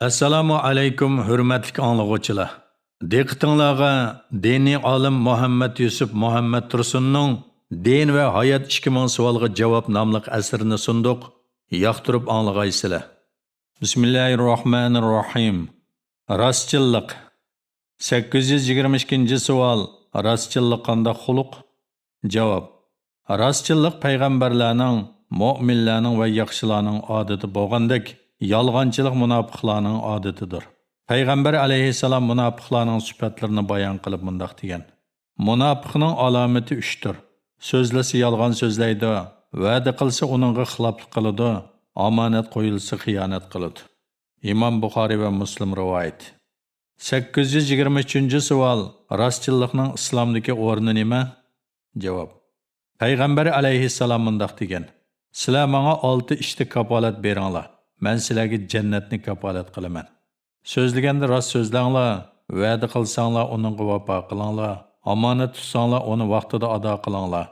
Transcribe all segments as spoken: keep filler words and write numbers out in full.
ئەسسالامۇ ئەلەيكۇم، ھۆرمەتلىك ئاڭلىغۇچىلار! دىققىتىڭلارغا دىنىي ئالىم مۇھەممەد يۈسۈپ مۇھەممەد تۇرسۇننىڭ دىن ۋە ھايات ئىككى مىڭ سوئالغا جاۋاب ناملىق ئەسىرىنى سۇندۇق. ياقتۇرۇپ ئاڭلىغايسىلەر. بىسمىللاھىرراھمانىرراھىم. راستچىللىق. سەككىز يۈز يىگىرمە ئىككىنچى سوئال، راستچىللىق قانداق خۇلق؟ جاۋاب. راستچىللىق پەيغەمبەرلەرنىڭ، مۆمىنلەرنىڭ ۋە ياخشىلارنىڭ ئادىتى بولغاندەك، يالغانچىلىق مۇناپىقلارنىڭ ئادىتىدۇر. پەيغەمبەر ئەلەيھىسسالام مۇناپىقلارنىڭ سۈپەتلىرىنى بايان قىلىپ مۇنداق دېگەن: مۇناپىقنىڭ ئالامىتى ئۈچتۇر. سۆزلىسە يالغان سۆزلەيدۇ، ۋەدە قىلسا ئۇنىڭغا خىلاپلىق قىلىدۇ، ئامانەت قويۇلسا خىيانەت قىلىدۇ. ئىمام بۇخارىي ۋە مۇسلىم رىۋايىتى. سەككىز يۈز يىگىرمە ئۈچىنچى سوئال، راستچىللىقنىڭ ئىسلامدىكى ئورنى نېمە؟ جاۋاب. پەيغەمبەر ئەلەيھىسسالام مۇنداق دېگەن: سىلەر ماڭا ئالتە ئىشتا كاپالەت بېرىڭلار، مەن سىلەرگە جەننەتنى كاپالەت قىلىمەن. سۆزلىگەندە راست سۆزلەڭلار، ۋەدە قىلساڭلار ئۇنىڭغا ۋاپا قىلىڭلار، ئامانەت تۇتساڭلار ئۇنى ۋاقتىدا ئادا قىلىڭلار.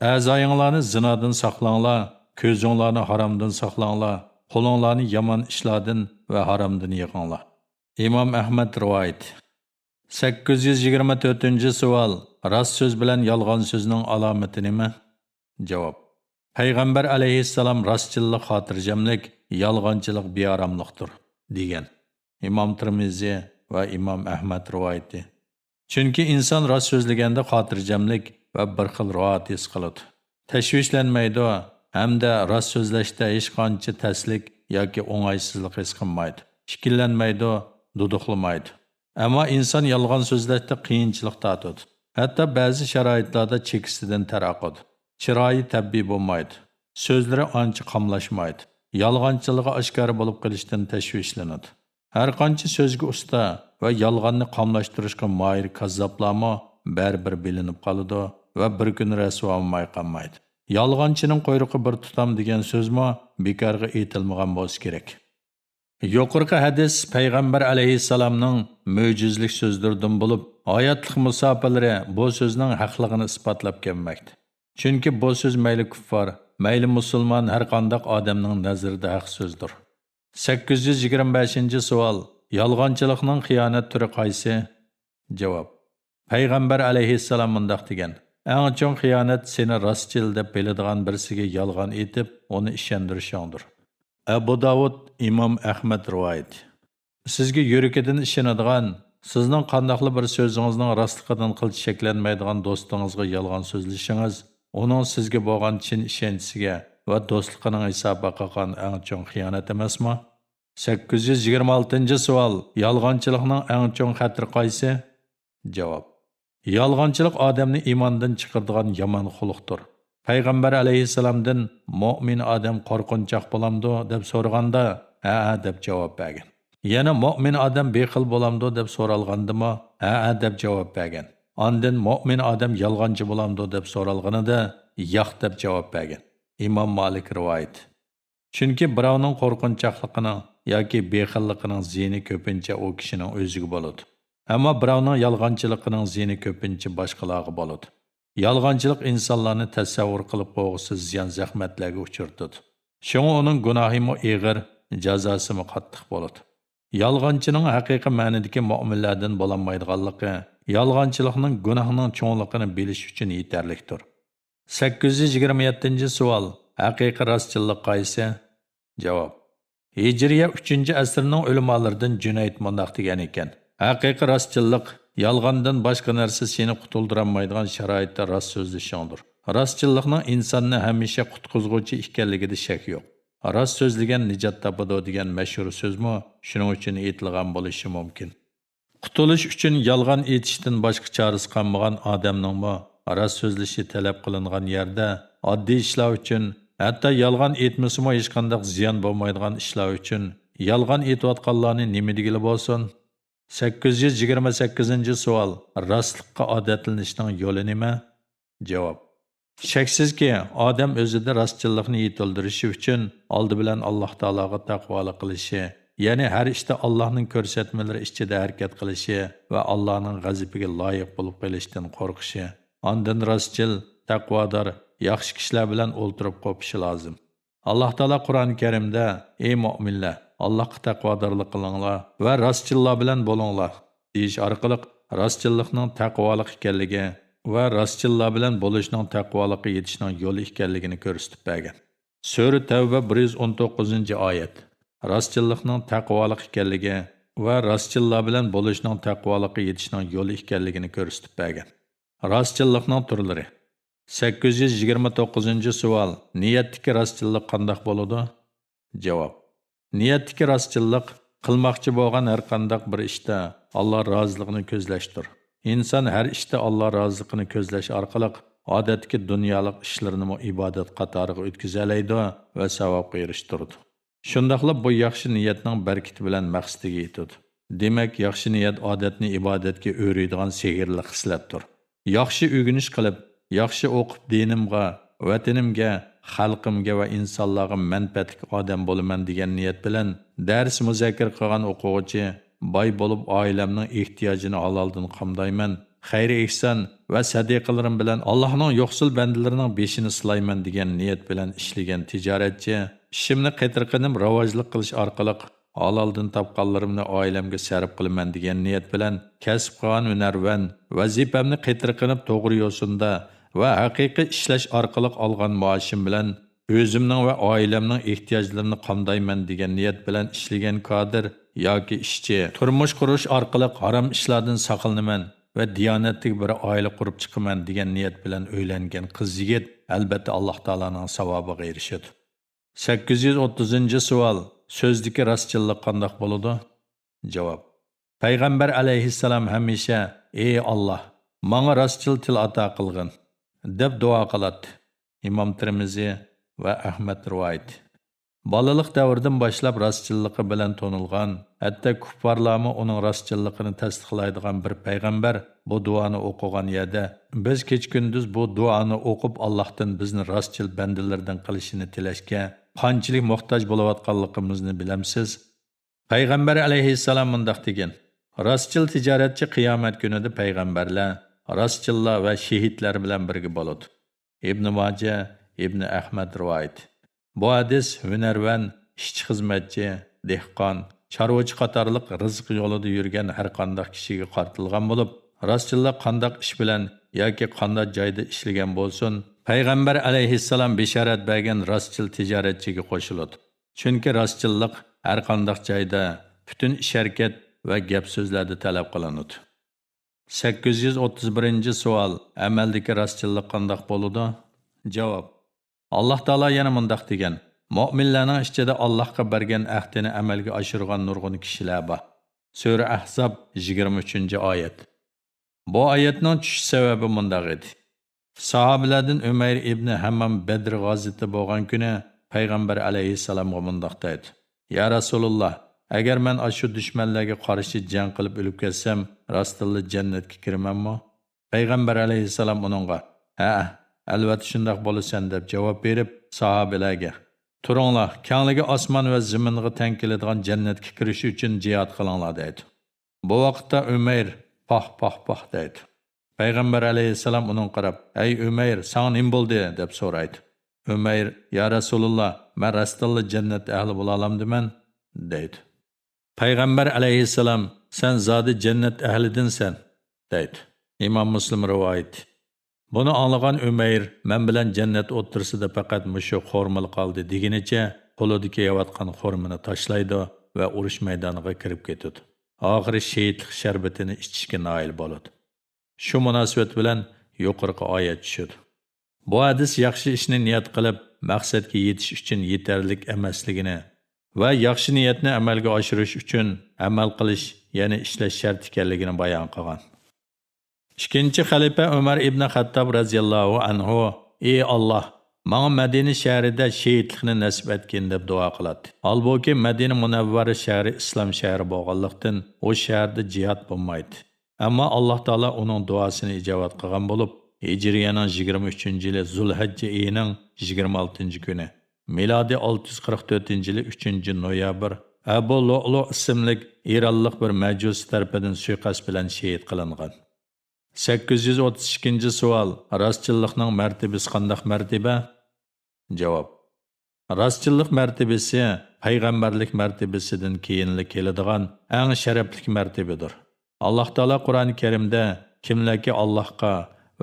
ئەزايىڭلارنى زىنادىن ساقلاڭلار، كۆزۈڭلارنى ھارامدىن ساقلاڭلار، قولۇڭلارنى يامان ئىشلاردىن ۋە ھارامدىن يىغىڭلار. ئىمام ئەھمەد رىۋايىتى. سەككىز يۈز يىگىرمە تۆتىنچى سوئال، راست سۆز بىلەن يالغان سۆزنىڭ ئالامىتى نېمە؟ جاۋاب. پەيغەمبەر ئەلەيھىسسالام راستچىللىق خاتىرجەملىك، يالغانچىلىق بىئاراملىقتۇر، دېگەن. ئىمام تىرمىزى ۋە ئىمام ئەھمەد رىۋايىتى. چۈنكى ئىنسان راست سۆزلىگەندە خاتىرجەملىك ۋە بىر خىل راھەت ھېس قىلىدۇ. تەشۋىشلەنمەيدۇ ھەمدە راست سۆزلەشتە ھېچقانچە تەسلىك ياكى ئوڭايسىزلىق ھېس قىلمايدۇ. ئىككىلەنمەيدۇ، دۇدۇقلىمايدۇ. ئەمما ئىنسان يالغان سۆزلەشتە قىيىنچىلىق تارتىدۇ. ھەتتا بەزى شارائىتلاردا چېكىسىدىن تەر ئاقىدۇ. چىرايى تەبىئىي بولمايدۇ. سۆزلىرى ئانچە قاملاشمايدۇ. يالغانچىلىقى ئاشكارا بولۇپ قېلىشتىن تەشۋىشلىنىدۇ. ھەرقانچە سۆزگە ئۇستا ۋە يالغاننى قاملاشتۇرۇشقا ماھىر كاززاپلارمۇ بەرىبىر بىلىنىپ قالىدۇ ۋە بىر كۈنى رەسۋا بولماي قالمايدۇ. يالغانچىنىڭ قۇيرۇقى بىر تۇتام دېگەن سۆزمۇ بىكارغا ئېيتىلمىغان بولسا كېرەك. يۇقىرىقى ھەدىس پەيغەمبەر ئەلەيھىسسالامنىڭ مۆجىزىلىك سۆزلىرىدىن بولۇپ، ھاياتلىق مۇساپىرلىرى بۇ سۆزنىڭ ھەقلىقىنى ئىسپاتلاپ كەلمەكتە. چۈنكى بۇ سۆز مەيلى كۇففار، مەيلى مۇسۇلمان، ھەرقانداق ئادەمنىڭ نەزىرىدە ھەق سۆزدۇر. سەككىز يۈز يىگىرمە بەشىنچى سوئال، يالغانچىلىقنىڭ خىيانەت تۈرى قايسى؟ جاۋاب. پەيغەمبەر ئەلەيھىسسالام مۇنداق دېگەن: ئەڭ چوڭ خىيانەت سېنى راستچىل دەپ بىلىدىغان بىرسىگە يالغان ئېيتىپ، ئۇنى ئىشەندۈرۈشۈڭدۇر. ئەبۇ داۋۇد، ئىمام ئەھمەد رىۋايىتى. سىزگە يۈرىكىدىن ئىشىنىدىغان، سىزنىڭ قانداقلا بىر سۆزىڭىزنىڭ راستلىقىدىن قىلچە شەكلەنمەيدىغان دوستىڭىزغا يالغان سۆزلىشىڭىز، ئۇنىڭ سىزگە بولغان چىن ئىشەنچىسىگە ۋە دوستلۇقىنىڭ ھېسابىغا قىلغان ئەڭ چوڭ خىيانەت ئەمەسمۇ؟ سەككىز يۈز يىگىرمە ئالتىنچى سوئال، يالغانچىلىقنىڭ ئەڭ چوڭ خەتىرى قايسى؟ جاۋاب. يالغانچىلىق ئادەمنى ئىماندىن چىقىرىدىغان يامان خۇلقتۇر. پەيغەمبەر ئەلەيھىسسالامدىن: «مۆمىن ئادەم قورقۇنچاق بولامدۇ؟» دەپ سورىغاندا، «ھەئە» دەپ جاۋاب بەرگەن. يەنە «مۆمىن ئادەم بېخىل بولامدۇ؟» دەپ سورالغاندىمۇ، «ھەئە» دەپ جاۋاب بەرگەن. ئاندىن «مۆمىن ئادەم يالغانچى بولامدۇ؟» دەپ سورالغىنىدا، «ياق» دەپ جاۋاب بەرگەن. ئىمام مالىك رىۋايىتى. چۈنكى بىراۋنىڭ قورقۇنچاقلىقىنىڭ ياكى بېخىللىقىنىڭ زىيىنى كۆپىنچە ئۇ كىشىنىڭ ئۆزىگە بولىدۇ. ئەمما بىراۋنىڭ يالغانچىلىقىنىڭ زىيىنى كۆپىنچە باشقىلارغا بولىدۇ. يالغانچىلىق ئىنسانلارنى تەسەۋۋۇر قىلىپ بولغۇسىز زىيان زەخمەتلەرگە ئۇچرىتىدۇ. شۇڭا ئۇنىڭ گۇناھىمۇ ئېغىر، جازاسىمۇ قاتتىق بولىدۇ. يالغانچىنىڭ ھەقىقىي مەنىدىكى مۆمىنلەردىن بولالمايدىغانلىقى، يالغانچىلىقنىڭ گۇناھنىڭ چوڭلۇقىنى بىلىش ئۈچۈن يېتەرلىكتۇر. سەككىز يۈز يىگىرمە يەتتىنچى سوئال، ھەقىقىي راستچىللىق قايسى؟ جاۋاب. ھىجرىيە ئۈچىنچى ئەسىرنىڭ ئۆلىمالىرىدىن جۈنەيد مۇنداق دېگەن ئىكەن: «ھەقىقىي راستچىللىق، يالغاندىن باشقا نەرسە سېنى قۇتۇلدۇرالمايدىغان شارائىتتا راست سۆزلىشىڭدۇر. راستچىللىقنىڭ ئىنساننى ھەمىشە قۇتقۇزغۇچى ئىكەنلىكىدە شەك يوق. راست سۆزلىگەن نىجات تاپىدۇ» دېگەن مەشھۇر سۆزمۇ شۇنىڭ ئۈچۈن ئېيتىلغان بولۇشى مۇمكىن. قۇتۇلۇش ئۈچۈن يالغان ئېيتىشتىن باشقا چارىسى قالمىغان ئادەمنىڭمۇ راست سۆزلىشى تەلەپ قىلىنغان يەردە، ئاددىي ئىشلار ئۈچۈن، ھەتتا يالغان ئېيتمىسىمۇ ھېچقانداق زىيان بولمايدىغان ئىشلار ئۈچۈن يالغان ئېيتىۋاتقانلارنى نېمە دېگىلى بولسۇن؟ سەككىز يۈز يىگىرمە سەككىزىنچى سوئال، راستلىققا ئادەتلىنىشنىڭ يولى نېمە؟ جاۋاب. شەكسىزكى، ئادەم ئۆزىدە راستچىللىقنى يېتىلدۈرۈشى ئۈچۈن ئالدى بىلەن ئاللاھ تائالاغا تەقۋالىق قىلىشى، يەنى ھەر ئىشتا ئاللاھنىڭ كۆرسەتمىلىرى ئىچىدە ھەرىكەت قىلىشى ۋە ئاللاھنىڭ غەزىپىگە لايىق بولۇپ قېلىشتىن قورقۇشى، ئاندىن راستچىل، تەقۋادار، ياخشى كىشىلەر بىلەن ئولتۇرۇپ قوپۇشى لازىم. ئاللاھ تائالا قۇرئان كەرىمدە: «ئەي مۆمىنلەر، «ئاللاھقا تەقۋادارلىق قىلىڭلار ۋە راستچىللار بىلەن بولۇڭلار» دېيىش ئارقىلىق راستچىللىقنىڭ تەقۋالىق ئىكەنلىكى ۋە راستچىللار بىلەن بولۇشنىڭ تەقۋالىققا يېتىشنىڭ يولى ئىكەنلىكىنى كۆرسىتىپ بەرگەن. سۈرە تەۋبە بىر يۈز ئون توققۇزىنچى ئايەت. راستچىللىقنىڭ تەقۋالىق ئىكەنلىكى ۋە راستچىللار بىلەن بولۇشنىڭ تەقۋالىققا يېتىشنىڭ يولى ئىكەنلىكىنى كۆرسىتىپ بەرگەن. راستچىللىقنىڭ تۈرلىرى. سەككىز يۈز يىگىرمە توققۇزىنچى سوئال. نىيەتتىكى راستچىللىق قانداق بولىدۇ؟ جاۋاب. نىيەتتىكى راستچىللىق قىلماقچى بولغان ھەر قانداق بىر ئىشتا ئاللا رازىلىقىنى كۆزلەشتۇر. ئىنسان ھەر ئىشتا ئاللا رازىلىقىنى كۆزلەش ئارقىلىق ئادەتتىكى دۇنيالىق ئىشلىرىنىمۇ ئىبادەت قاتارىغا ئۆتكۈزەلەيدۇ ۋە ساۋابقا ئېرىشتۈرىدۇ. شۇنداقلا بۇ ياخشى نىيەتنىڭ بەرىكىتى بىلەن مەقسىتىگە يېتىدۇ. دېمەك، ياخشى نىيەت ئادەتنى ئىبادەتكە ئۆرۈيدىغان سېھىرلىك خىسلەتتۇر. ياخشى ئۆگىنىش قىلىپ، ياخشى ئوقۇپ دىنىمغا، ۋەتىنىمگە، خەلقىمگە ۋە ئىنسانلارغا مەنپەئەتلىك ئادەم بولىمەن دېگەن نىيەت بىلەن دەرس مۇزاكىرە قىلغان ئوقۇغۇچى، باي بولۇپ ئائىلەمنىڭ ئېھتىياجىنى ھالالدىن قامدايمەن، خەير-ئېھسان ۋە سەدىقىلىرىم بىلەن ئاللاھنىڭ يوقسۇل بەندىلىرىنىڭ بېشىنى سىلايمەن دېگەن نىيەت بىلەن ئىشلىگەن تىجارەتچى، ئىشىمنى قېتىرقىنىپ راۋاجلىق قىلىش ئارقىلىق ھالالدىن تاپقانلىرىمنى ئائىلەمگە سەرپ قىلىمەن دېگەن نىيەت بىلەن كەسىپ قىلغان ھۈنەرۋەن، ۋەزىپەمنى قېتىرقىنىپ توغرا يوسۇندا ۋە ھەقىقىي ئىشلەش ئارقىلىق ئالغان مائاشىم بىلەن ئۆزۈمنىڭ ۋە ئائىلەمنىڭ ئېھتىياجلىرىنى قامدايمەن دېگەن نىيەت بىلەن ئىشلىگەن كادىر ياكى ئىشچى، تۇرمۇش قۇرۇش ئارقىلىق ھارام ئىشلاردىن ساقلىنىمەن ۋە دىيانەتلىك بىر ئائىلە قۇرۇپ چىقىمەن دېگەن نىيەت بىلەن ئۆيلەنگەن قىز-يىگىت ئەلبەتتە ئاللاھ تائالانىڭ ساۋابىغا ئېرىشىدۇ. سەككىز يۈز ئوتتۇزىنچى سوئال. سۆزدىكى راستچىللىق قانداق بولىدۇ؟ جاۋاب. پەيغەمبەر ئەلەيھىسسالام ھەمىشە، «ئى ئاللاھ، ماڭا راستچىل تىل ئاتا قىلغىن» دەپ دۇئا قىلاتتى. ئىمام تىرمىزى ۋە ئەھمەد رىۋايىتى. بالىلىق دەۋرىدىن باشلاپ راستچىللىقى بىلەن تونۇلغان، ھەتتا كۇپپارلارمۇ ئۇنىڭ راستچىللىقىنى تەستىقلايدىغان بىر پەيغەمبەر بۇ دۇئانى ئوقۇغان يەردە، بىز كېچە-كۈندۈز بۇ دۇئانى ئوقۇپ، ئاللاھتىن بىزنى راستچىل بەندىلىرىدىن قىلىشىنى تىلەشكە قانچىلىك موھتاج بولۇۋاتقانلىقىمىزنى بىلەمسىز؟ پەيغەمبەر ئەلەيھىسسالام مۇنداق دېگەن، «راستچىل تىجارەتچى قىيامەت كۈنىدە پەيغەمبەرلەر، راستچىللار ۋە شېھىتلەر بىلەن بىرگە بولىدۇ.» ئىبنى ماجە، ئىبنى ئەھمەد رىۋايىتى. بۇ ھەدىس ھۈنەرۋەن، ئىشچى-خىزمەتچى، دېھقان، چارۋىچى قاتارلىق رىزىق يولىدا يۈرگەن ھەر قانداق كىشىگە قارىتىلغان بولۇپ، راستچىللىق قانداق ئىش بىلەن ياكى قانداق جايدا ئىشلىگەن بولسۇن، پەيغەمبەر ئەلەيھىسسالام بېشارەت بەرگەن راستچىل تىجارەتچىگە قوشۇلىدۇ. چۈنكى راستچىللىق ھەر قانداق جايدا، پۈتۈن ئىش-ھەرىكەت ۋە گەپ-سۆزلەردە تەلەپ قىلىنىدۇ. سەككىز يۈز ئوتتۇز بىرىنچى سوئال. ئەمەلدىكى راستچىللىق قانداق بولىدۇ؟ جاۋاب. ئاللاھ تائالا يەنە مۇنداق دېگەن، مۆمىنلەرنىڭ ئىچىدە ئاللاھقا بەرگەن ئەھدىنى ئەمەلگە ئاشۇرغان نۇرغۇن كىشىلەر بار. سۈرە ئەھزاب، يىگىرمە ئۈچىنچى ئايەت. بۇ ئايەتنىڭ چۈشۈش سەۋەبى مۇنداق ئىدى. ساھابىلەردىن ئۆمەير ئىبنى ھەممام بەدر غازىتى بولغان كۈنى پەيغەمبەر ئەلەيھىسسالامغا مۇنداق دەيدۇ، يا رەسۇلۇللاھ، ئەگەر مەن ئاشۇ دۈشمەنلەرگە قارشى جەڭ قىلىپ ئۆلۈپ كەتسەم، راستتىنلا جەننەتكە كىرىمەنمۇ؟ پەيغەمبەر ئەلەيھىسسالام ئۇنىڭغا، ھەئە، ئەلۋەتتە شۇنداق بولىسەن دەپ جاۋاب بېرىپ، ساھابىلەرگە، تۇرۇڭلار، كەڭلىكى ئاسمان ۋە زېمىنغا تەڭ كېلىدىغان جەننەتكە كىرىش ئۈچۈن جىھاد قىلىڭلار دەيدۇ. بۇ ۋاقىتتا ئۆمەير، پاھ، پاھ، پاھ دەيدۇ. پەيغەمبەر ئەلەيھىسسالام ئۇنىڭغا قاراپ، ئەي ئۆمەير، ساڭا نېمە بولدى؟ دەپ سورايدۇ. ئۆمەير، يا رەسۇلۇللاھ، مەن راستتىنلا جەننەت ئەھلى بولالامدىمەن؟ دەيدۇ. پەيغەمبەر ئەلەيھىسسالام، سەن زادى جەننەت ئەھلىدىنسەن، دەيدۇ. ئىمام مۇسلىم رىۋايىتى. بۇنى ئاڭلىغان ئۆمەير، مەن بىلەن جەننەت ئوتتۇرىسىدا پەقەت مۇشۇ خورمىلا قالدى، دېگىنىچە قولىدا كىيەۋاتقان خورمىنى تاشلايدۇ ۋە ئۇرۇش مەيدانىغا كىرىپ كېتىدۇ. ئاخىرى شېھىتلىق شەربىتىنى ئىچىشكە نائىل بولىدۇ. شۇ مۇناسىۋەت بىلەن يۇقىرىقى ئايەت چۈشىدۇ. بۇ ھەدىس ياخشى ئىشنى نىيەت قىلىپ، مەقسەتكە يېتىش ئۈچۈن يېتەرلىك ئەمەسلىكىنى ۋە ياخشى نىيەتنى ئەمەلگە ئاشۇرۇش ئۈچۈن ئەمەل قىلىش، يەنى ئىشلەش شەرت ئىكەنلىكىنى بايان قىلغان. ئىككىنچى خەلىپە ئۆمەر ئىبنى خەتتاب رەزىياللاھۇ ئەنھۇ، ئى ئاللاھ، ماڭا مەدىنە شەھىرىدە شېھىتلىقنى نەسىپ ئەتكىن دەپ دۇئا قىلاتتى. ھالبۇكى، مەدىنە مۇنەۋۋەرە شەھىرى ئىسلام شەھىرى بولغانلىقتىن، ئۇ شەھەردە جىھاد بولمايتتى. ئەمما ئاللاھ تائالا ئۇنىڭ دۇئاسىنى ئىجابەت قىلغان بولۇپ، ھىجرىيەنىڭ يىگىرمە ئۈچىنچى يىلى زۇلھەججە ئېيىنىڭ يىگىرمە ئالتىنچى كۈنى، مىلادىي ئالتە يۈز قىرىق تۆتىنچى يىلى ئۈچىنچى نويابىر، ئەبۇ لۇئلۇ ئىسىملىك ئىرانلىق بىر مەجۇسى تەرىپىدىن سۇيىقەست بىلەن شېھىت قىلىنغان. سەككىز يۈز ئوتتۇز ئىككىنچى سوئال، راستچىللىقنىڭ مەرتىبىسى قانداق مەرتىبە؟ جاۋاب. راستچىللىق مەرتىبىسى پەيغەمبەرلىك مەرتىبىسىدىن كېيىنلا كېلىدىغان ئەڭ شەرەپلىك مەرتىبىدۇر. ئاللاھ تائالا قۇرئان كەرىمدە، كىملەركى ئاللاھقا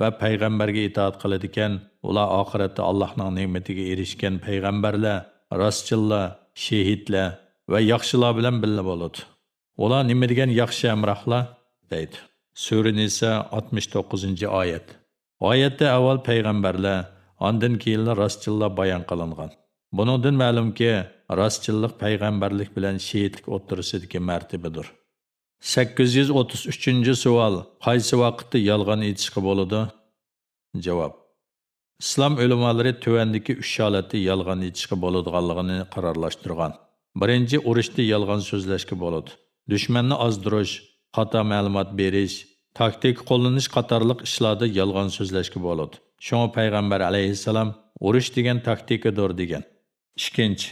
ۋە پەيغەمبەرگە ئىتائەت قىلىدىكەن، ئۇلار ئاخىرەتتە ئاللاھنىڭ نېمىتىگە ئېرىشكەن پەيغەمبەرلەر، راستچىللار، شېھىتلەر ۋە ياخشىلار بىلەن بىللە بولىدۇ. ئۇلار نېمە دېگەن ياخشى ھەمراھلار! دەيدۇ. سۈرە نىسا، ئاتمىش توققۇزىنچى ئايەت. ئايەتتە ئەۋۋەل پەيغەمبەرلەر، ئاندىن كېيىنلا راستچىللار بايان قىلىنغان. بۇنىڭدىن مەلۇمكى، راستچىللىق پەيغەمبەرلىك بىلەن شېھىتلىك ئوتتۇرىسىدىكى مەرتىبىدۇر. سەككىز يۈز ئوتتۇز ئۈچىنچى سوئال، قايسى ۋاقىتتا يالغان ئېيتىشقا بولىدۇ؟ جاۋاب. ئىسلام ئۆلىمالىرى تۆۋەندىكى ئۈچ ھالەتتە يالغان ئېيتىشقا بولىدىغانلىقىنى قارارلاشتۇرغان. بىرىنچى، ئۇرۇشتا يالغان سۆزلەشكە بولىدۇ. دۈشمەننى ئازدۇرۇش، خاتا مەلۇمات بېرىش، تاكتىكا قوللىنىش قاتارلىق ئىشلاردا يالغان سۆزلەشكە بولىدۇ. شۇڭا پەيغەمبەر ئەلەيھىسسالام، «ئۇرۇش دېگەن تاكتىكىدۇر» دېگەن. ئىككىنچى،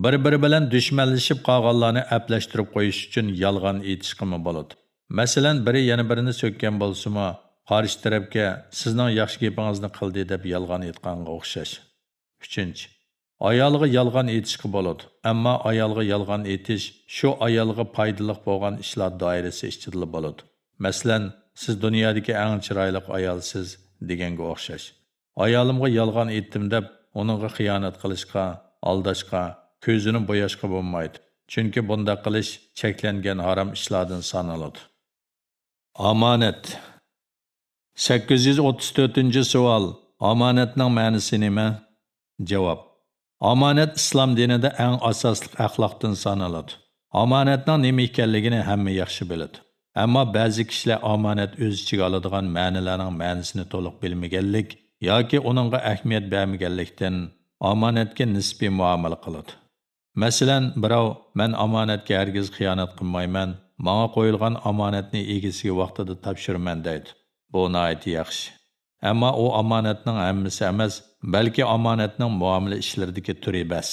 بىر-بىرى بىلەن دۈشمەنلىشىپ قالغانلارنى ئەپلەشتۈرۈپ قويۇش ئۈچۈن يالغان ئېيتىشقىمۇ بولىدۇ. مەسىلەن، بىرى يەنە بىرىنى سۆككەن بولسىمۇ، قارشى تەرەپكە «سىزنىڭ ياخشى گېپىڭىزنى قىلدى» دەپ يالغان ئېيتقانغا ئوخشاش. ئۈچىنچى، ئايالىغا يالغان ئېيتىشقا بولىدۇ. ئەمما ئايالغا يالغان ئېيتىش شۇ ئايالغا پايدىلىق بولغان ئىشلار دائىرىسى ئىچىدىلا بولىدۇ. مەسىلەن، «سىز دۇنيادىكى ئەڭ چىرايلىق ئايالسىز» دېگەنگە ئوخشاش. «ئايالىمغا يالغان ئېيتتىم» دەپ، ئۇنىڭغا خىيانەت قىلىشقا، ئالداشقا، كۆزىنى بوياشقا بولمايدۇ. چۈنكى بۇنداق قىلىش چەكلەنگەن ھارام ئىشلاردىن سانىلىدۇ. ئامانەت. سەككىز يۈز ئوتتۇز تۆتىنچى سوئال، ئامانەتنىڭ مەنىسى نېمە؟ جاۋاب. ئامانەت ئىسلام دىنىدا ئەڭ ئاساسلىق ئەخلاقتىن سانىلىدۇ. ئامانەتنىڭ نېمە ئىكەنلىكىنى ھەممە ياخشى بىلىدۇ. ئەمما بەزى كىشىلەر ئامانەت ئۆز ئىچىگە ئالىدىغان مەنىلەرنىڭ مەنىسىنى تولۇق بىلمىگەنلىك ياكى ئۇنىڭغا ئەھمىيەت بەرمىگەنلىكتىن، ئامانەتكە نىسپىي مۇئامىلە قىلىدۇ. مەسىلەن، بىراۋ، «مەن ئامانەتكە ھەرگىز خىيانەت قىلمايمەن، ماڭا قويۇلغان ئامانەتنى ئىگىسىگە ۋاقتىدا تاپشۇرىمەن» دەيدۇ. بۇ ناھايىتى ياخشى. ئەمما ئۇ ئامانەتنىڭ ھەممىسى ئەمەس، بەلكى ئامانەتنىڭ مۇئامىلە ئىشلىرىدىكى تۈرى بەس.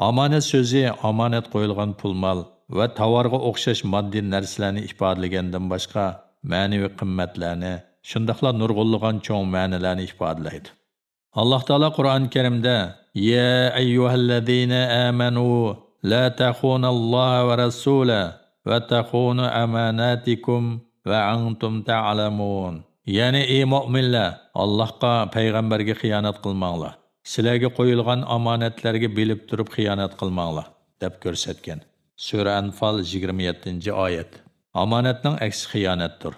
ئامانەت سۆزى ئامانەت قويۇلغان پۇل-مال ۋە تاۋارغا ئوخشاش ماددىي نەرسىلەرنى ئىپادىلىگەندىن باشقا، مەنىۋى قىممەتلەرنى، شۇنداقلا نۇرغۇنلىغان چوڭ مەنىلەرنى ئىپادىلەيدۇ. ئاللاھ تائالا قۇرئان كەرىمدە، «يا أيها الذين آمنوا لا تخونوا الله ورسوله وتخونوا أماناتكم وأنتم تعلمون.» يەنى، «ئەي مۆمىنلەر، ئاللاھقا، پەيغەمبەرگە خىيانەت قىلماڭلار. سىلەرگە قويۇلغان ئامانەتلەرگە بىلىپ تۇرۇپ خىيانەت قىلماڭلار» دەپ كۆرسەتكەن. سۈرە ئەنفال، يىگىرمە يەتتىنچى ئايەت. ئامانەتنىڭ ئەكسى خىيانەتتۇر.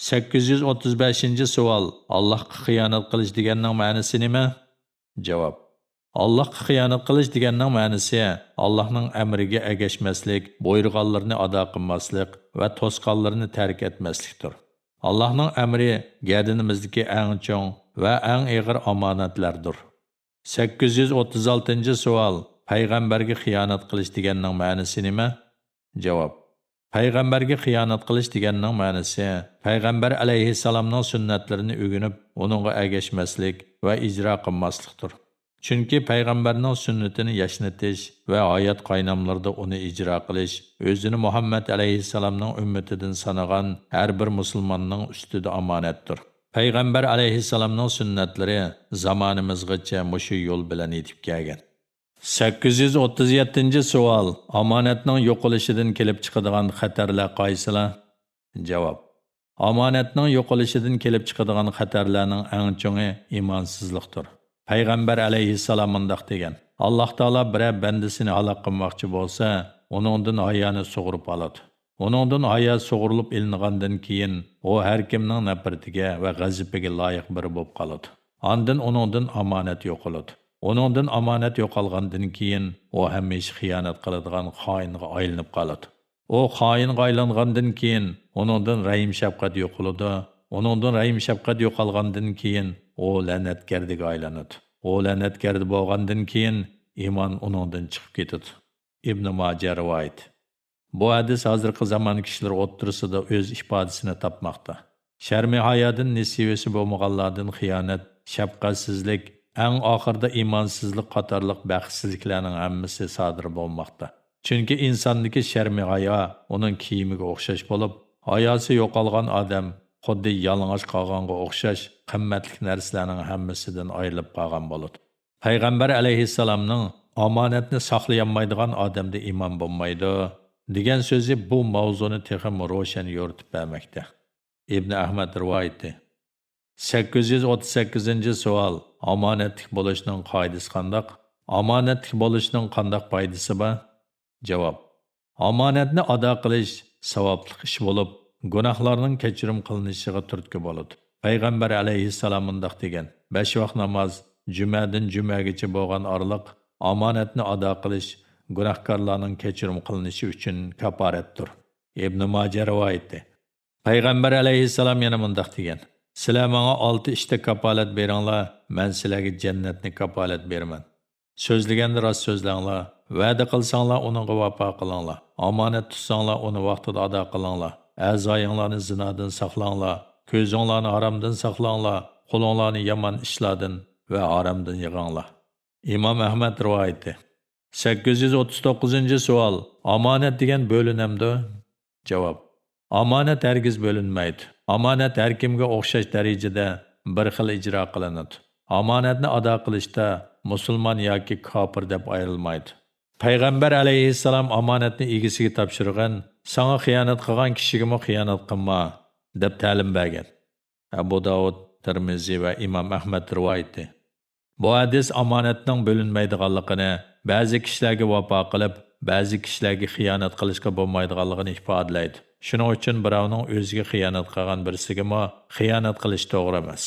سەككىز يۈز ئوتتۇز بەشىنچى سوئال، ئاللاھقا خىيانەت قىلىش دېگەننىڭ مەنىسى نېمە؟ جاۋاب. ئاللاھقا خىيانەت قىلىش دېگەننىڭ مەنىسى، ئاللاھنىڭ ئەمرىگە ئەگەشمەسلىك، بۇيرۇغانلىرىنى ئادا قىلماسلىق ۋە توسقانلىرىنى تەرك ئەتمەسلىكتۇر. ئاللاھنىڭ ئەمرى گەدىنىمىزدىكى ئەڭ چوڭ ۋە ئەڭ ئېغىر ئامانەتلەردۇر. سەككىز يۈز ئوتتۇز ئالتىنچى سوئال، پەيغەمبەرگە خىيانەت قىلىش دېگەننىڭ مەنىسى نېمە؟ جاۋاب. پەيغەمبەرگە خىيانەت قىلىش دېگەننىڭ مەنىسى، پەيغەمبەر ئەلەيھىسسالامنىڭ سۈننەتلىرىنى ئۆگىنىپ، ئۇنىڭغا ئەگەشمەسلىك ۋە ئىجرا قىلماسلىقتۇر. چۈنكى پەيغەمبەرنىڭ سۈننىتىنى ياشنىتىش ۋە ھايات قايناملىرىدا ئۇنى ئىجرا قىلىش ئۆزىنى مۇھەممەد ئەلەيھىسسالامنىڭ ئۈممىتىدىن سانىغان ھەر بىر مۇسۇلماننىڭ ئۈستىدە ئامانەتتۇر. پەيغەمبەر ئەلەيھىسسالامنىڭ سۈننەتلىرى زامانىمىزغىچە مۇشۇ يول بىلەن يېتىپ كەلگەن. سەككىز يۈز ئوتتۇز يەتتىنچى سوئال، ئامانەتنىڭ يوقىلىشىدىن كېلىپ چىقىدىغان خەتەرلەر قايسىلار؟ جاۋاب. ئامانەتنىڭ يوقىلىشىدىن كېلىپ چىقىدىغان خەتەرلەرنىڭ ئەڭ چوڭى ئىمانسىزلىقتۇر. پەيغەمبەر ئەلەيھىسسالام مۇنداق دېگەن، «ئاللاھ تائالا بىرەر بەندىسىنى ھالاك قىلماقچى بولسا، ئۇنىڭدىن ھايانى سۇغۇرۇپ ئالىدۇ. ئۇنىڭدىن ھايا سۇغۇرۇلۇپ ئېلىنغاندىن كېيىن، ئۇ ھەر كىمنىڭ نەپرىتىگە ۋە غەزىپىگە لايىق بىرى بولۇپ قالىدۇ. ئاندىن ئۇنىڭدىن ئامانەت يوقىلىدۇ. ئۇنىڭدىن ئامانەت يوقالغاندىن كېيىن، ئۇ ھەمىشە خىيانەت قىلىدىغان خائىنغا ئايلىنىپ قالىدۇ. ئۇ خائىنغا ئايلانغاندىن كېيىن، ئۇنىڭدىن رەھىم-شەپقەت يوقىلىدۇ. ئۇنىڭدىن رەھىم-شەپقەت يوقالغاندىن كېيىن، ئۇ لەنەتگەردىگە ئايلىنىدۇ. ئۇ لەنەتگەردە بولغاندىن كېيىن، ئىمان ئۇنىڭدىن چىقىپ كېتىدۇ.» ئىبنى ماجە رىۋايىتى. بۇ ھەدىس ھازىرقى زامان كىشىلىرى ئوتتۇرىسىدا ئۆز ئىپادىسىنى تاپماقتا. شەرمى ھايادىن نېسىۋىسى بولمىغانلاردىن خىيانەت، شەپقەتسىزلىك، ئەڭ ئاخىرىدا ئىمانسىزلىق قاتارلىق بەختسىزلىكلەرنىڭ ھەممىسى سادىر بولماقتا. چۈنكى ئىنساندىكى شەرمى ھايا ئۇنىڭ كىيىمىگە ئوخشاش بولۇپ، ھاياسى يوقالغان ئادەم خۇددى يالىڭاچ قالغانغا ئوخشاش قىممەتلىك نەرسىلەرنىڭ ھەممىسىدىن ئايرىلىپ قالغان بولىدۇ. پەيغەمبەر ئەلەيھىسسالامنىڭ ئامانەتنى ساقلىيالمايدىغان ئادەمدە ئىمان بولمايدۇ، دېگەن سۆزى بۇ ماۋزۇنى تېخىمۇ روشەن يورۇتۇپ بەرمەكتە. ئىبن ئەھمەد رىۋايىتى. سەككىز يۈز ئوتتۇز سەككىزىنچى سوئال، ئامانەتلىك بولۇشنىڭ قائىدىسى قانداق؟ ئامانەتلىك بولۇشنىڭ قانداق پايدىسى بار؟ جاۋاب. ئامانەتنى ئادا قىلىش ساۋابلىق ئىش بولۇپ، گۇناھلارنىڭ كەچۈرۈم قىلىنىشىغا تۈرتكە بولىدۇ. پەيغەمبەر ئەلەيھىسسالام مۇنداق دېگەن، بەش ۋاق ناماز، جۈمەدىن جۈمەگىچە بولغان ئارىلىق ئامانەتنى ئادا قىلىش گۇناھكارلارنىڭ كەچۈرۈم قىلىنىشى ئۈچۈن كاپارەتتۇر. ئىبن ماجە رىۋايىتى. پەيغەمبەر ئەلەيھىسسالام يەنە مۇنداق دېگەن، سىلەر ماڭا ئالتە ئىشتا كاپالەت بېرىڭلار، مەن سىلەرگە جەننەتنى كاپالەت بېرىمەن. سۆزلىگەندە راست سۆزلەڭلار، ۋەدە قىلساڭلار ئۇنىڭغا ۋاپا قىلىڭلار، ئامانەت تۇتساڭلار ئۇنى ۋاقتىدا ئادا قىلىڭلار، ئەزايىڭلارنى زىنادىن ساقلاڭلار، كۆزۈڭلارنى ھارامدىن ساقلاڭلار، قولۇڭلارنى يامان ئىشلاردىن ۋە ھارامدىن يىغاڭلار. ئىمام ئەھمەد رىۋايىتى. سەككىز يۈز ئوتتۇز توققۇزىنچى سوئال، ئامانەت دېگەن بۆلۈنەمدۇ؟ جاۋاب. ئامانەت ھەرگىز بۆلۈنمەيدۇ. ئامانەت ھەر كىمگە ئوخشاش دەرىجىدە بىر خىل ئىجرا قىلىنىدۇ. ئامانەتنى ئادا قىلىشتا مۇسۇلمان ياكى كاپىر دەپ ئايرىلمايدۇ. پەيغەمبەر ئەلەيھىسسالام ئامانەتنى ئىگىسىگە تاپشۇرغان، ساڭا خىيانەت قىلغان كىشىگىمۇ خىيانەت قىلما، دەپ تەلىم بەرگەن. ئەبۇ داۋۇد، تىرمىزى ۋە ئىمام ئەھمەد رىۋايىتى. بۇ ھەدىس ئامانەتنىڭ بۆلۈنمەيدىغانلىقىنى، بەزى كىشىلەرگە ۋاپا قىلىپ، بەزى كىشىلەرگە خىيانەت قىلىشقا بولمايدىغانلىقىنى ئىپادىلەيدۇ. شۇنىڭ ئۈچۈن بىراۋنىڭ ئۆزىگە خىيانەت قىلغان بىرسىگىمۇ خىيانەت قىلىشى توغرا ئەمەس.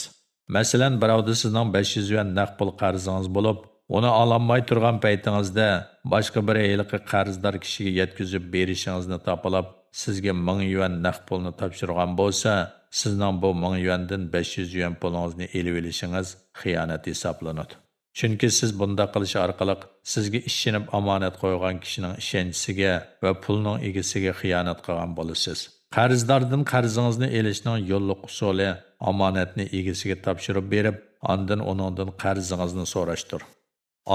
مەسىلەن، بىراۋدا سىزنىڭ بەش يۈز يۈەن نەق پۇل قەرزىڭىز بولۇپ، ئۇنى ئالالماي تۇرغان پەيتىڭىزدە، باشقا بىرى ھېلىقى قەرزدار كىشىگە يەتكۈزۈپ بېرىشىڭىزنى تاپىلاپ، سىزگە مىڭ يۈەن نەق پۇلنى تاپشۇرغان بولسا، سىزنىڭ بۇ مىڭ يۈەندىن بەش يۈز يۈەن پۇلىڭىزنى ئېلىۋېلىشىڭىز خىيانەت ھېسابلىنىدۇ. چۈنكى سىز بۇنداق قىلىش ئارقىلىق سىزگە ئىشىنىپ ئامانەت قويغان كىشىنىڭ ئىشەنچىسىگە ۋە پۇلنىڭ ئىگىسىگە خىيانەت قىلغان بولىسىز. قەرزداردىن قەرزىڭىزنى ئېلىشنىڭ يوللۇق ئۇسۇلى ئامانەتنى ئىگىسىگە تاپشۇرۇپ بېرىپ، ئاندىن ئۇنىڭدىن قەرزىڭىزنى سوراشتۇر.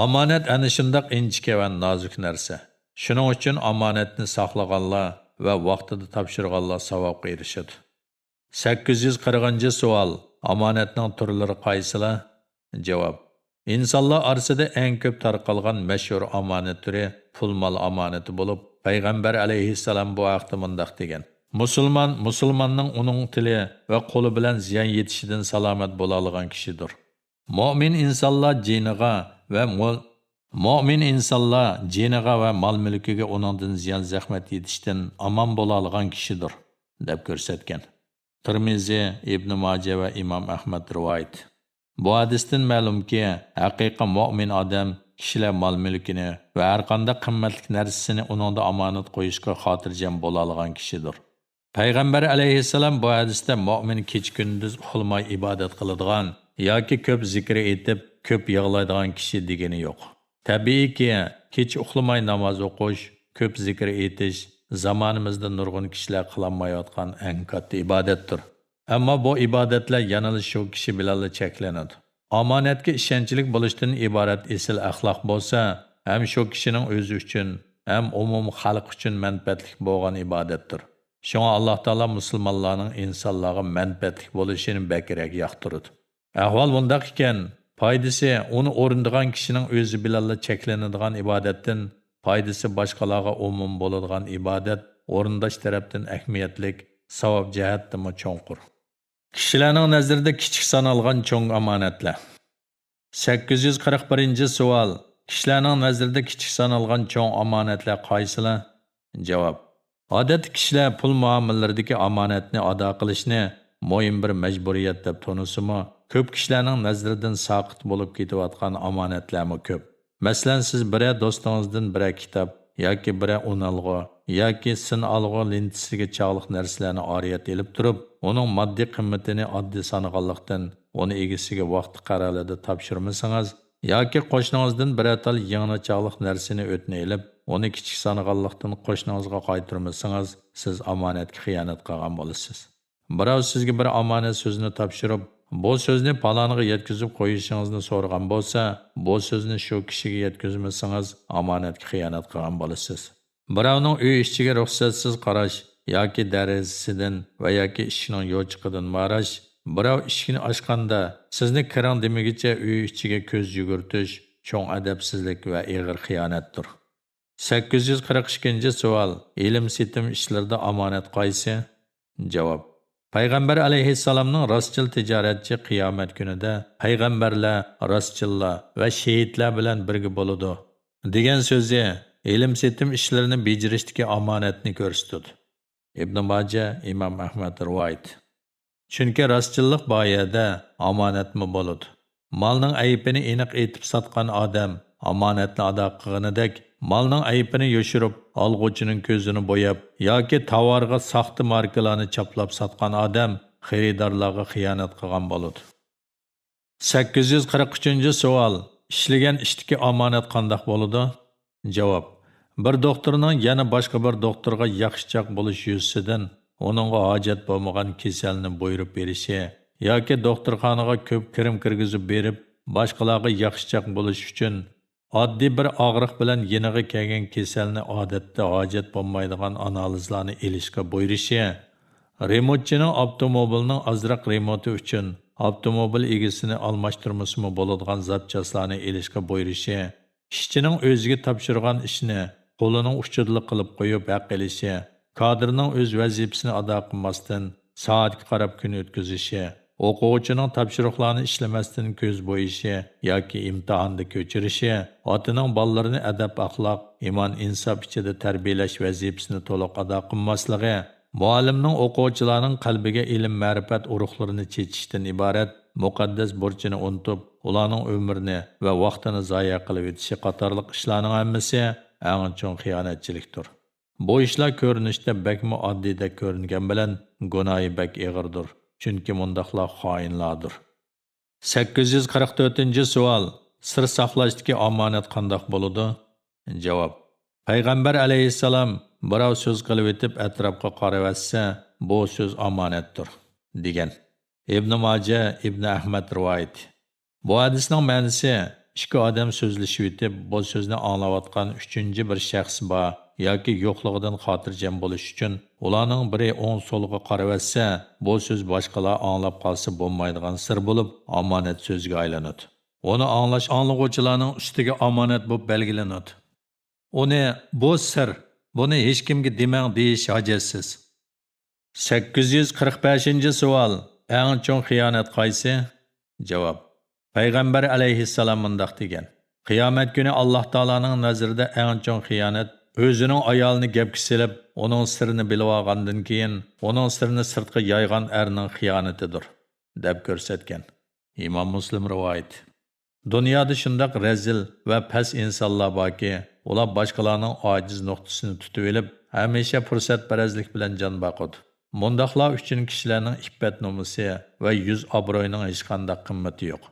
ئامانەت ئەنە شۇنداق ئىنچىكە ۋە نازۇك نەرسە. شۇنىڭ ئۈچۈن ئامانەتنى ساقلىغانلار ۋە ۋاقتىدا تاپشۇرغانلار ساۋابقا ئېرىشىدۇ. سەككىز يۈز قىرىقىنچى سوئال، ئامانەتنىڭ تۈرلىرى قايسىلار؟ جاۋاب. ئىنسانلار ئارىسىدا ئەڭ كۆپ تارقالغان مەشھۇر ئامانەت تۈرى پۇل مال ئامانىتى بولۇپ، پەيغەمبەر ئەلەيھىسسالام بۇ ھەقتە مۇنداق دېگەن، مۇسۇلمان مۇسۇلماننىڭ ئۇنىڭ تىلى ۋە قولى بىلەن زىيان يېتىشىدىن سالامەت بولالىغان كىشىدۇر. مۆمىن ئىنسانلار جېنىغا ۋە مول-، مۆمىن ئىنسانلار جېنىغا ۋە مال-مۈلكىگە ئۇنىڭدىن زىيان-زەخمەت يېتىشتىن ئامان بولالىغان كىشىدۇر، دەپ كۆرسەتكەن. تىرمىزى، ئىبنى ماجە ۋە ئىمام ئەھمەد رىۋايىتى. بۇ ھەدىستىن مەلۇمكى، ھەقىقىي مۆمىن ئادەم كىشىلەر مال-مۈلكىنى ۋە ھەرقانداق قىممەتلىك نەرسىسىنى ئۇنىڭدا ئامانەت قويۇشقا خاتىرجەم بولالىغان كىشىدۇر. پەيغەمبەر ئەلەيھىسسالام بۇ ھەدىستە مۆمىن كېچە-كۈندۈز ئۇخلىماي ئىبادەت قىلىدىغان ياكى كۆپ زىكىر ئېيتىپ، كۆپ يىغلايدىغان كىشى دېگىنى يوق. تەبىئىيكى، كېچە ئۇخلىماي ناماز ئوقۇش، كۆپ زىكىر ئېيتىش زامانىمىزدا نۇرغۇن كىشىلەر قىلالمايۋاتقان ئەڭ كاتتا ئىبادەتتۇر. ئەمما بۇ ئىبادەتلەر يەنىلا شۇ كىشى بىلەنلا چەكلىنىدۇ. ئامانەتكە ئىشەنچلىك بولۇشتىن ئىبارەت ئېسىل ئەخلاق بولسا، ھەم شۇ كىشىنىڭ ئۆزى ئۈچۈن، ھەم ئومۇمىي خەلق ئۈچۈن مەنپەئەتلىك بولغان ئىبادەتتۇر. شۇڭا ئاللاھ تائالا مۇسۇلمانلارنىڭ ئىنسانلارغا مەنپەئەتلىك بولۇشىنى بەكرەك ياقتۇرىدۇ. ئەھۋال مۇنداق ئىكەن، پايدىسى ئۇنى ئورۇندىغان كىشىنىڭ ئۆزى بىلەنلا چەكلىنىدىغان ئىبادەتتىن، پايدىسى باشقىلارغا ئومۇم بولىدىغان ئىبادەت ئورۇنداش تەرەپتىن ئەھمىيەتلىك، ساۋاب جەھەتتىنمۇ چوڭقۇر. كىشىلەرنىڭ نەزىرىدە كىچىك سانالغان چوڭ ئامانەتلەر. سەككىز يۈز قىرىق بىرىنچى سوئال، كىشىلەرنىڭ نەزىرىدە كىچىك سانالغان چوڭ ئامانەتلەر قايسىلار؟ جاۋاب. ئادەتتە كىشىلەر پۇل مۇئامىلىلىرىدىكى ئامانەتنى ئادا قىلىشنى مۇھىم بىر مەجبۇرىيەت دەپ تونۇسىمۇ، كۆپ كىشىلەرنىڭ نەزىرىدىن ساقىت بولۇپ كېتىۋاتقان ئامانەتلەرمۇ كۆپ. مەسىلەن، سىز بىرەر دوستىڭىزدىن بىرەر كىتاب ياكى بىرەر ئۇنئالغۇ ياكى سىن ئالغۇ لېنتىسىگە چاغلىق نەرسىلەرنى ئارىيەت ئېلىپ تۇرۇپ، ئۇنىڭ ماددىي قىممىتىنى ئاددىي سانىغانلىقتىن، ئۇنى ئىگىسىگە ۋاقتى قەرەلىدە تاپشۇرمىسىڭىز، ياكى قوشنىڭىزدىن بىرەر تال يىڭنە چاغلىق نەرسىنى ئۆتنە ئېلىپ، ئۇنى كىچىك سانىغانلىقتىن قوشنىڭىزغا قايتۇرمىسىڭىز، سىز ئامانەتكە خىيانەت قىلغان بولىسىز. بىراۋ سىزگە بىر ئامانەت سۆزنى تاپشۇرۇپ، بۇ سۆزنى پالانىغا يەتكۈزۈپ قويۇشىڭىزنى سورىغان بولسا، بۇ سۆزنى شۇ كىشىگە يەتكۈزمىسىڭىز، ئامانەتكە خىيانەت قىلغان بولىسىز. بىراۋنىڭ ئۆي ئىچىگە رۇخسەتسىز قاراش ياكى دېرىزىسىدىن ۋە ياكى ئىشىكنىڭ يوچۇقىدىن ماراش، بىراۋ ئىشىكنى ئاچقاندا، سىزنى كىرىڭ دېمىگىچە ئۆي ئىچىگە كۆز يۈگۈرتۈش، چوڭ ئەدەپسىزلىك ۋە ئېغىر خىيانەتتۇر. سەككىز يۈز قىرىق ئىككىنچى سوئال، ئېلىم-سېتىم ئىشلىرىدا ئامانەت قايسى؟ جاۋاب، پەيغەمبەر ئەلەيھىسسالامنىڭ راستچىل تىجارەتچى قىيامەت كۈنىدە پەيغەمبەرلەر، راستچىللار ۋە شېھىتلەر بىلەن بىرگە بولىدۇ، دېگەن سۆزى ئېلىم-سېتىم ئىشلىرىنى بېجىرىشتىكى ئامانەتنى كۆرسىتىدۇ. ئىبن ماجە، ئىمام ئەھمەد رىۋايىتى. چۈنكى راستچىللىق بار يەردە ئامانەتمۇ بولىدۇ. مالنىڭ ئەيىبىنى ئېنىق ئېيتىپ ساتقان ئادەم ئامانەتنى ئادا قىلغىنىدەك، مالنىڭ ئەيىبىنى يوشۇرۇپ، ئالغۇچىنىڭ كۆزىنى بوياپ ياكى تاۋارغا ساختا ماركىلارنى چاپلاپ ساتقان ئادەم خېرىدارلارغا خىيانەت قىلغان بولىدۇ. سەككىز يۈز قىرىق ئۈچىنچى سوئال، ئىشلىگەن ئىشتىكى ئامانەت قانداق بولىدۇ؟ جاۋاب، بىر دوختۇرنىڭ يەنە باشقا بىر دوختۇرغا ياخشىچاق بولۇش يۈزىسىدىن ئۇنىڭغا ھاجەت بولمىغان كېسەلنى بۇيرۇپ بېرىشى ياكى دوختۇرخانىغا كۆپ كىرىم كىرگۈزۈپ بېرىپ، باشقىلارغا ياخشىچاق بولۇش ئۈچۈن ئاددىي بىر ئاغرىق بىلەن يېنىغا كەلگەن كېسەلنى ئادەتتە ھاجەت بولمايدىغان ئانالىزلارنى ئېلىشقا بۇيرۇشى، رېمونتچىنىڭ ئاپتوموبىلىنىڭ ئازراق رېمونتى ئۈچۈن ئاپتوموبىل ئىگىسىنى ئالماشتۇرمىسىمۇ بولىدىغان زاپچاسلارنى ئېلىشقا بۇيرۇشى، ئىشچىنىڭ ئۆزىگە تاپشۇرغان ئىشنى قولىنىڭ ئۇچىدىلا قىلىپ قويۇپ ھەق ئېلىشى، كادىرنىڭ ئۆز ۋەزىپىسىنى ئادا قىلماستىن، سائەتكە قاراپ كۈن ئۆتكۈزۈشى، ئوقۇغۇچىنىڭ تاپشۇرۇقلارنى ئىشلىمەستىن كۆز بويىشى ياكى ئىمتىھاندا كۆچۈرۈشى، ئاتىنىڭ بالىلىرىنى ئەدەپ-ئەخلاق، ئىمان-ئىنساپ ئىچىدە تەربىيەلەش ۋەزىپىسىنى تولۇق ئادا قىلماسلىقى، مۇئەللىمنىڭ ئوقۇغۇچىلارنىڭ قەلبىگە ئىلىم-مەرىپەت ئۇرۇقلىرىنى چېچىشتىن ئىبارەت مۇقەددەس بۇرچىنى ئۇنتۇپ، ئۇلارنىڭ ئۆمرىنى ۋە ۋاقتىنى زايە قىلىۋېتىشى قاتارلىق ئىشلارنىڭ ھەممىسى ئەڭ چوڭ خىيانەتچىلىكتۇر. بۇ ئىشلار كۆرۈنۈشتە بەكمۇ ئاددىيدەك كۆرۈنگەن بىلەن، گۇناھى بەك ئېغىردۇر، چۈنكى مۇنداقلار خائىنلاردۇر. سەككىز يۈز قىرىق تۆتىنچى سوئال، سىر ساقلاشتىكى ئامانەت قانداق بولىدۇ؟ جاۋاب، پەيغەمبەر ئەلەيھىسسالام بىراۋ سۆز قىلىۋېتىپ ئەتراپقا قارىۋەتسە، بۇ سۆز ئامانەتتۇر، دېگەن. ئىبنى ماجە، ئىبنى ئەھمەد رىۋايىتى. بۇ ھەدىسنىڭ مەنىسى، ئىككى ئادەم سۆزلىشىۋېتىپ، بۇ سۆزنى ئاڭلاۋاتقان ئۈچىنچى بىر شەخس بار ياكى يوقلۇقىدىن خاتىرجەم بولۇش ئۈچۈن، ئۇلارنىڭ بىرى ئوڭ-سولىغا قارىۋەتسە، بۇ سۆز باشقىلار ئاڭلاپ قالسا بولمايدىغان سىر بولۇپ، ئامانەت سۆزگە ئايلىنىدۇ. ئۇنى ئاڭلاش ئاڭلىغۇچىلارنىڭ ئۈستىگە ئامانەت بولۇپ بەلگىلىنىدۇ. ئۇنى، بۇ سىر، بۇنى ھېچكىمگە دېمەڭ، دېيىش ھاجەتسىز. سەككىز يۈز قىرىق بەشىنچى سوئال، ئەڭ چوڭ خىيانەت قايسى؟ جاۋاب، پەيغەمبەر ئەلەيھىسسالام مۇنداق دېگەن، قىيامەت كۈنى ئاللاھ تائالانىڭ نەزىرىدە ئەڭ چوڭ خىيانەت، ئۆزىنىڭ ئايالىنى گەپكە سېلىپ، ئۇنىڭ سىرىنى بىلىۋالغاندىن كېيىن، ئۇنىڭ سىرىنى سىرتقا يايغان ئەرنىڭ خىيانىتىدۇر، دەپ كۆرسەتكەن. ئىمام مۇسلىم رىۋايىتى. دۇنيادا شۇنداق رەزىل ۋە پەس ئىنسانلار باركى، ئۇلار باشقىلارنىڭ ئاجىز نۇقتىسىنى تۇتۇۋېلىپ، ھەمىشە پۇرسەتپەرەسلىك بىلەن جان باقىدۇ. مۇنداقلار ئۈچۈن كىشىلەرنىڭ ئىپپەت-نومۇسى ۋە يۈز-ئابرۇيىنىڭ ھېچقانداق قىممىتى يوق.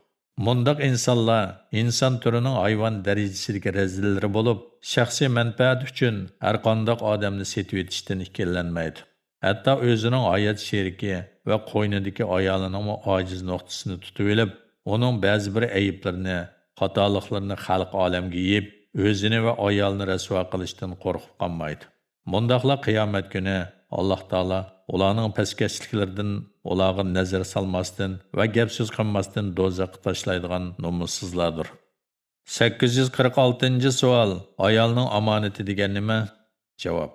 مۇنداق ئىنسانلار ئىنسان تۈرىنىڭ ھايۋان دەرىجىسىدىكى رەزىللىرى بولۇپ، شەخسىي مەنپەئەت ئۈچۈن ھەرقانداق ئادەمنى سېتىۋېتىشتىن ئىككىلەنمەيدۇ. ھەتتا ئۆزىنىڭ ھايات شېرىكى ۋە قوينىدىكى ئايالىنىڭمۇ ئاجىز نۇقتىسىنى تۇتۇۋېلىپ، ئۇنىڭ بەزى بىر ئەيىبلىرىنى، خاتالىقلىرىنى خەلقى ئالەمگە يېيىپ، ئۆزىنى ۋە ئايالىنى رەسۋا قىلىشتىن قورقۇپ قالمايدۇ. مۇنداقلار قىيامەت كۈنى ئاللاھ تائالا ئۇلارنىڭ پەسكەشلىكلىرىدىن ئۇلارغا نەزەر سالماستىن ۋە گەپ-سۆز قىلماستىن دوزاخقا تاشلايدىغان نومۇسسىزلاردۇر. سەككىز يۈز قىرىق ئالتىنچى سوئال، ئايالنىڭ ئامانىتى دېگەن نېمە؟ جاۋاب،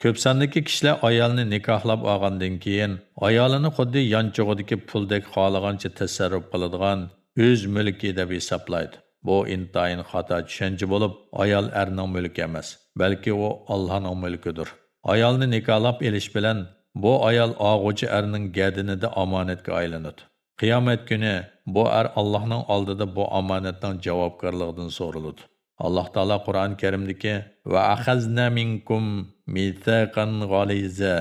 كۆپ ساندىكى كىشىلەر ئايالنى نىكاھلاپ ئالغاندىن كېيىن، ئايالىنى خۇددى يانچۇقىدىكى پۇلدەك خالىغانچە تەسەررۇپ قىلىدىغان ئۆز مۈلكى دەپ ھېسابلايدۇ. بۇ ئىنتايىن خاتا چۈشەنچە بولۇپ، ئايال ئەرنىڭ مۈلكى ئەمەس، بەلكى ئۇ ئاللاھنىڭ مۈلكىدۇر. ئايالنى نىكاھلاپ ئېلىش بىلەن بۇ ئايال ئالغۇچى ئەرنىڭ گەدىنىدە ئامانەتكە ئايلىنىدۇ. قىيامەت كۈنى بۇ ئەر ئاللاھنىڭ ئالدىدا بۇ ئامانەتنىڭ جاۋابكارلىقىدىن سورىلىدۇ. ئاللاھ تائالا قۇرئان كەرىمدىكى «ۋە ئەخەزنە مىنكۇم مىساقەن غالىزا»،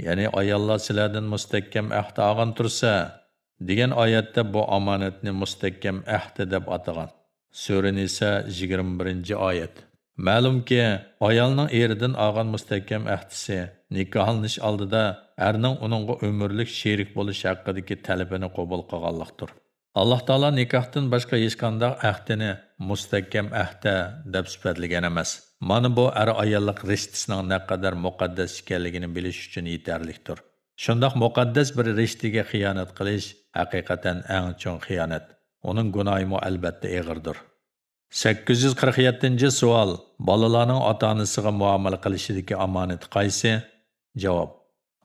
يەنى «ئاياللار سىلەردىن مۇستەھكەم ئەھدى ئالغان تۇرسا» دېگەن ئايەتتە بۇ ئامانەتنى مۇستەھكەم ئەھدى دەپ ئاتىغان. سۈرە نىسا، يىگىرمە بىرىنچى ئايەت. مەلۇمكى، ئايالنىڭ ئېرىدىن ئالغان مۇستەھكەم ئەھدىسى نىكاھلىنىش ئالدىدا ئەرنىڭ ئۇنىڭغا ئۆمۈرلۈك شېرىك بولۇش ھەققىدىكى تەلىپىنى قوبۇل قىلغانلىقتۇر. ئاللاھ تائالا نىكاھتىن باشقا ھېچقانداق ئەھدىنى مۇستەھكەم ئەھدە دەپ سۈپەتلىگەن ئەمەس. مانا بۇ ئەر-ئاياللىق رىشتىسىنىڭ نەقەدەر مۇقەددەس ئىكەنلىكىنى بىلىش ئۈچۈن يېتەرلىكتۇر. شۇنداق مۇقەددەس بىر رىشتىگە خىيانەت قىلىش ھەقىقەتەن ئەڭ چوڭ خىيانەت. ئۇنىڭ گۇناھىمۇ ئەلبەتتە ئېغىردۇر. سەككىز يۈز قىرىق يەتتىنچى سوئال. بالىلارنىڭ ئاتا-ئانىسىغا مۇئامىلە قىلىشىدىكى ئامانىتى قايسى؟ جاۋاب.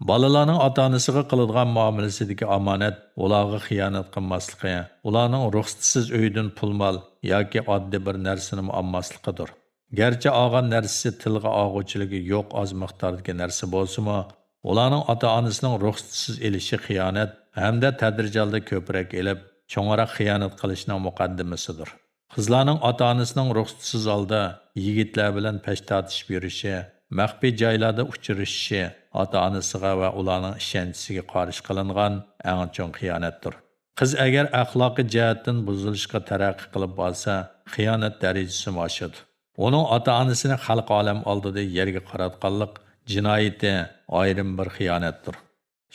بالىلارنىڭ ئاتا-ئانىسىغا قىلىدىغان مۇئامىلىسىدىكى ئامانەت ئۇلارغا خىيانەت قىلماسلىقى، ئۇلارنىڭ رۇخسىتىسىز ئۆيدىن پۇل-مال ياكى ئاددىي بىر نەرسىنىمۇ ئالماسلىقىدۇر. گەرچە ئالغان نەرسىسى تىلغا ئالغۇچىلىكى يوق ئاز مىقداردىكى نەرسە بولسىمۇ، ئۇلارنىڭ ئاتا-ئانىسىنىڭ رۇخسىتىسىز ئېلىشى خىيانەت ھەمدە تەدرىجىي ھالدا كۆپرەك ئېلىپ، چوڭراق خىيانەت قىلىشنىڭ مۇقەددىمىسىدۇر. قىزلارنىڭ ئاتا-ئانىسىنىڭ رۇخسىتىسىز ھالدا يىگىتلەر بىلەن پەش تارتىشىپ يۈرۈشى، مەخپىي جايلاردا ئۇچرىشىشى ئاتا-ئانىسىغا ۋە ئۇلارنىڭ ئىشەنچىسىگە قارشى قىلىنغان ئەڭ چوڭ خىيانەتتۇر. قىز ئەگەر ئەخلاقىي جەھەتتىن بۇزۇلۇشقا تەرەققىي قىلىپ بارسا، خىيانەت دەرىجىسىمۇ ئاشىدۇ. ئۇنىڭ ئاتا-ئانىسىنى خەلقى ئالەم ئالدىدا يەرگە قاراتقانلىق جىنايىتى ئايرىم بىر خىيانەتتۇر.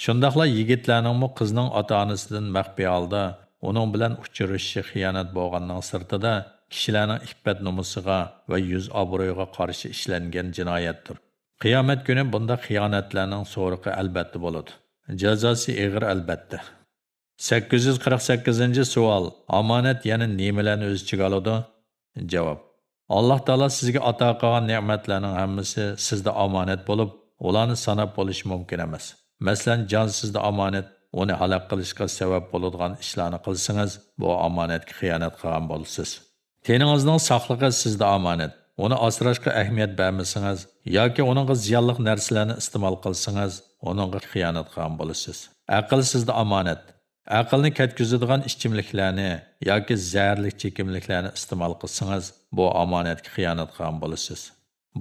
شۇنداقلا يىگىتلەرنىڭمۇ قىزنىڭ ئاتا-ئانىسىدىن مەخپىي ھالدا ئۇنىڭ بىلەن ئۇچرىشىشى خىيانەت بولغاننىڭ سىرتىدا، كىشىلەرنىڭ ئىپپەت-نومۇسىغا ۋە يۈز-ئابرۇيىغا قارشى ئىشلەنگەن جىنايەتتۇر. قىيامەت كۈنى بۇنداق خىيانەتلەرنىڭ سورىقى ئەلۋەتتە بولىدۇ. جازاسى ئېغىر ئەلۋەتتە. سەككىز يۈز قىرىق سەككىزىنچى سوئال. ئامانەت يەنە نېمىلەرنى ئۆز ئىچىگە ئالىدۇ؟ جاۋاب. ئاللاھ تائالا سىزگە ئاتا قىلغان نېمەتلەرنىڭ ھەممىسى سىزدە ئامانەت بولۇپ، ئۇلارنى ساناپ بولۇش مۇمكىن ئەمەس. مەسىلەن، جان سىزدە ئامانەت، ئۇنى ھالاك قىلىشقا سەۋەب بولىدىغان ئىشلارنى قىلسىڭىز، بۇ ئامانەتكە خىيانەت قىلغان بولىسىز. تېنىڭىزنىڭ ساقلىقى سىزدە ئامانەت. ئۇنى ئاسراشقا ئەھمىيەت بەرمىسىڭىز ياكى ئۇنىڭغا زىيانلىق نەرسىلەرنى ئىستېمال قىلسىڭىز، ئۇنىڭغا خىيانەت قىلغان بولىسىز. ئەقىل سىزدە ئامانەت. ئەقىلنى كەتكۈزىدىغان ئىچىملىكلەرنى ياكى زەھەرلىك چېكىملىكلەرنى ئىستېمال قىلسىڭىز، بۇ ئامانەتكە خىيانەت قىلغان بولىسىز.